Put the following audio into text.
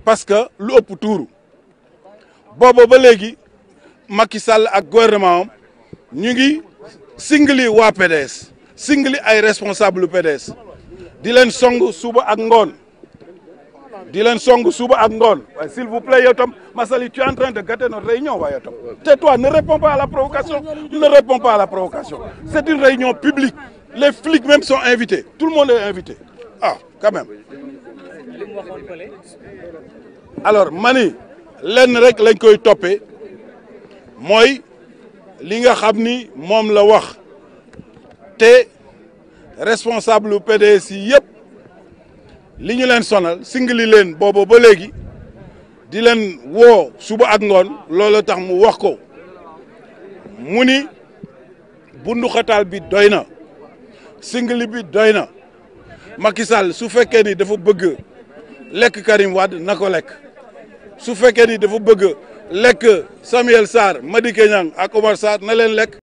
parce que lu ëpp tuuru boobu ba léegi Macky Sall ak gouvernement am ñu ngi singli waa PDS singli ay responsable PDS di leen song suba ak ngoon s'il vous plaît yow tam Massaly, tu es en train de gâter notre réunion waaye tam tais-toi, ne réponds pas à la provocation, c'est une réunion publique, les flics même sont invités, tout le monde est invité. Ah, quand même. Alors mani lenn rek lañ koy toppee mooy li nga xam ni moom la wax te responsable PDS yi yëpp li ñu leen sonal singli leen boobu ba léegi di leen woo suba ak ngoon loolu tax mu wax ko mu ni bunduxataal bi doy na singli bi doy na Macky Sall su fekkee ni dafa bëgg lekk Karim Wade na ko lekk su fekkee ni dafa bëgg lekk Samuel Sarr Madické Niang ak Omar Sarr na leen lekk